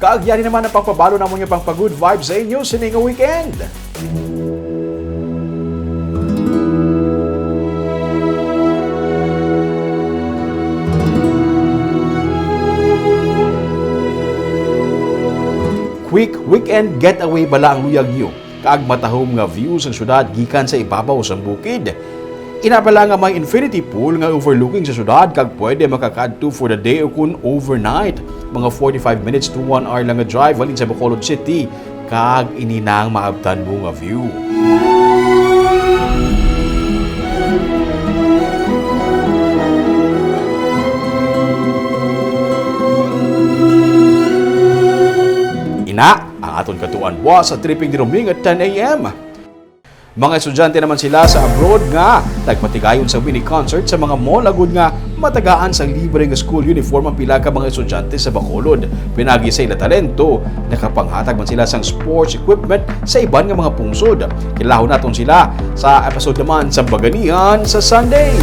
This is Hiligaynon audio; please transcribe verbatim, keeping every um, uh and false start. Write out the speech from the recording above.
Kag yari naman ang pagpabalo namon nga pangpa-good vibes sa inyo sini nga weekend. Quick weekend getaway bala ang luyag nyo, kag matahom nga view sang syudad gikan sa ibabaw sang bukid. Ina bala nga may infinity pool nga overlooking sa syudad, kag pwede makakadto for the day o kun overnight. Mga forty-five minutes to one hour lang nga drive halin sa Bacolod City, kag ini na ang maabtan mo nga view. Ina ang aton kadtuan buwas sa tripping ni Roming at ten a m. Mga estudyante naman sila sa abroad nga nagpatigayon sa mini concert sa mga mall, agud nga matagaan sang libre nga school uniform ang pila ka mga estudyante sa Bacolod. Pinagi sa ila talento, nakapanghatag man sila sang sports equipment sa iban nga mga pungsod. Kilahon naton sila sa episode naman sa Baganihan sa Sunday.